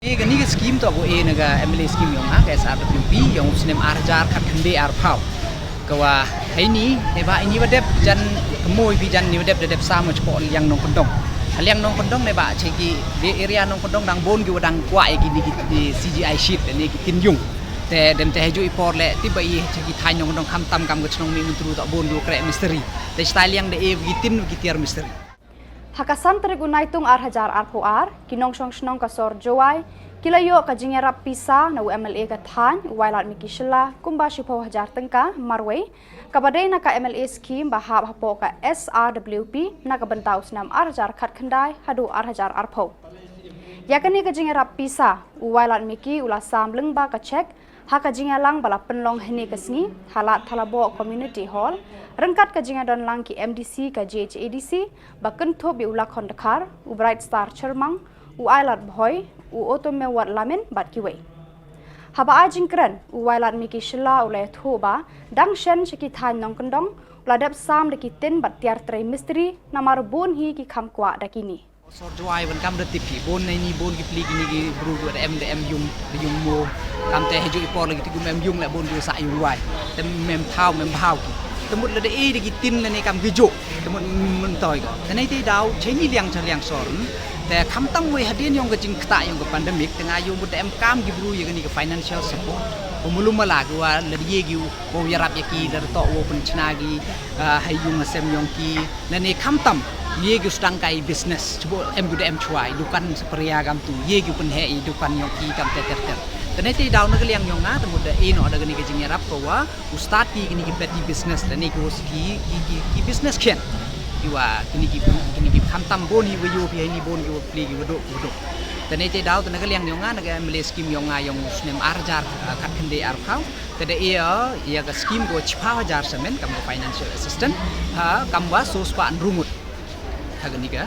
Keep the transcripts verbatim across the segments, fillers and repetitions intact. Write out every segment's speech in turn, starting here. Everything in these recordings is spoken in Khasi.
Kane ka skim to ko e na ka M L A skim yong ha ka S R W P yong u snem ar hajar khat khyndai ar phaw. Ka wa hai ni ne ba ini wa dep jan kemoi bi jan ni wa dep da dep samo chpo liang nong kendong. Liang nong kendong ne ba che ki di area nong kendong dang bon ki wa dang kwa e ki ni ki C G I sheet ne ki tin yung. Te dem te heju i por le ti ba i che ki thai nong kendong kham tam kam ka chnong mi mentru to bon ki wa kre misteri. Te stai liang da e ki tin ki tiar misteri. Ha ka san tarik u Naitung ar hajar ar phaw ar, ki nongshong shnong ka sor Jowai, ki la ïoh ka jingïarap pisa na u M L A ka thaiñ, u Wailadmiki Shylla, kumba shiphew hajar tyngka, marwei, kaba dei na ka M L A skim ba hap hapoh ka S R W P, na ka bynta u snem ar hajar khat khyndai, haduh ar hajar ar phaw. Ïa kane ka jingïarap pisa, u Wailadmiki u la sam lyngba ka check, ha ka jingïalang ba la pynlong hynne ka sngi, ha Lad Thalaboh Community Hall, ryngkat ka jingïadon lang ki M D C ka J H A D C, ba kynthup ïa u Lakhon Dkhar, u Bright Star Chyrmang, u Ailad Bhoi, u Otomewat Lamin, bad kiwei. Haba ai jingkren, u Wailadmiki Shylla u la ïathuh ba, dang shen sha ki thaiñ nongkyndong, u la dep sam da ki tin bad tiar trei misteri, namar bun hi ki kham kwah da kine. Sor Jowai wan kam da tip hi, bon nei ni bon ki pli kini ki bru ki wa da em da em yung, da yung mo. Kam te heju i por lagi ti gum em yung la bon ki wa sa yung wai. Te mem thaw, mem bhaw ki. Te mut la da e da ki tin la ne kam ki jo. Te mut mun toi ko. Te nei te daw, che ni liang cha liang sor. Te kham tang wei hadien yong ka jingkta yong ka pandemic, te nga yung mut da em kam ki bru ya kani ka financial support. Ko mulum mala ki wa la da ye ki u, ko yarap ya ki, la da to wo pun chna ki, ah, hai yung asem yong ki. Lane khamtam, ye ki u sdang kai business, chubo em gu da em chwa, i dukan sa pria gam tu, ye ki u pynhe i dukan yong ki kam ter ter ter. Kane te daw na ka liang yong nga, te mut da e no da kani ka jingïarap ko wa, u start ki kini ki petty business, lane ki u ki, ki, ki, ki business khian. Ki wa, kini ki, kini ki khamtam bon hi wa yo pi ni bon ki wa pli ki wa dok, wa dok. Kane te daw, te na ka liang yong nga, na ka M L A scheme yong nga yong snem ar hajar, ah, khat khyndai ar phaw. Te da e, ah, ya ka scheme ko chiphaw hajar samen kam ka financial assistance, ha, kam wa so spah hynriew ngut. Ha kani ka,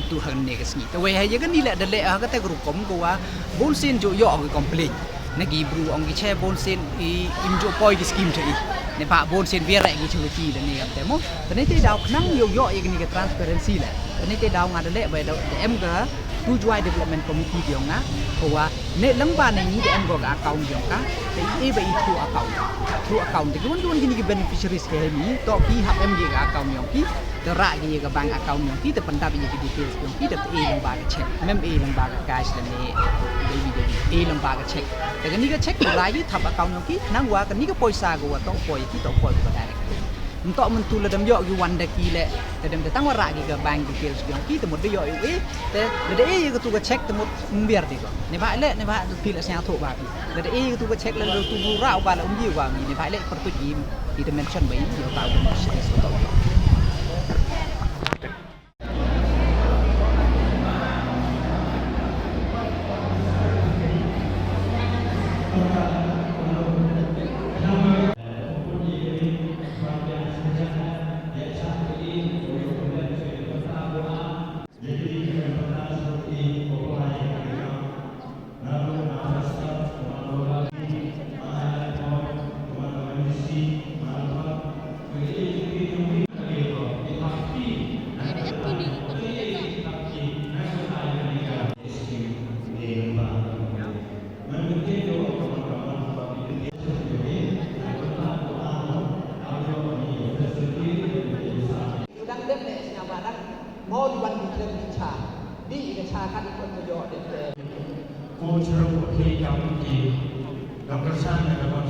tu ha kani ka sngi. Te wei ha ya kani le da le ha ka te ka rukom ko wa, bun sien jo yo ka complain. Na ki bru ong ki che bun sien i im jo poi ki scheme che i. Ne ba bun sien biar ki che ki da ne kam te mo. Te ne te daw khnang yo yo ya kani ka transparency le. Te ne te daw nga da le ba da em ka tu Jowai Development Committee ki ong nga. Ko wa ne lang ba ne ni da em ko ka account yong ka. Te i e ba i through account. Through account te ki wan ki wan kini ki beneficiaries ke ni. To ki hap em ki ka account yong ki. Te rah ki ka bank account yong ki, te pyndap ïa ki details yong ki, te e lang ba ka check. Mem e lang ba ka cash lane, e lang ba ka check. Te kani ka check, rah ki thap account yong ki, nang wa kani ka poisa ko wa to poi ki, to poi ko direct. Nto myntu la dem yo ki wan da ki le, te dem te tang wa rah ki ka bank details yong ki, te mut da yo e, te da e ïa ka tu ka check, te mut mbiar di ko. Ne ba le, ne ba tu pil asnya tho ba ki. Lada e tu ka check lada tu bu rau ba la um ji wa mi ne ba le per tu ji. Ita mention ba i yo ta bu serious to. Dang dep ne sñiaw ba dang mo di ban di klem di cha. Di ka cha ka di kon ko yo de. Ko chero ko phi kam ki. Kam ka san na ka ban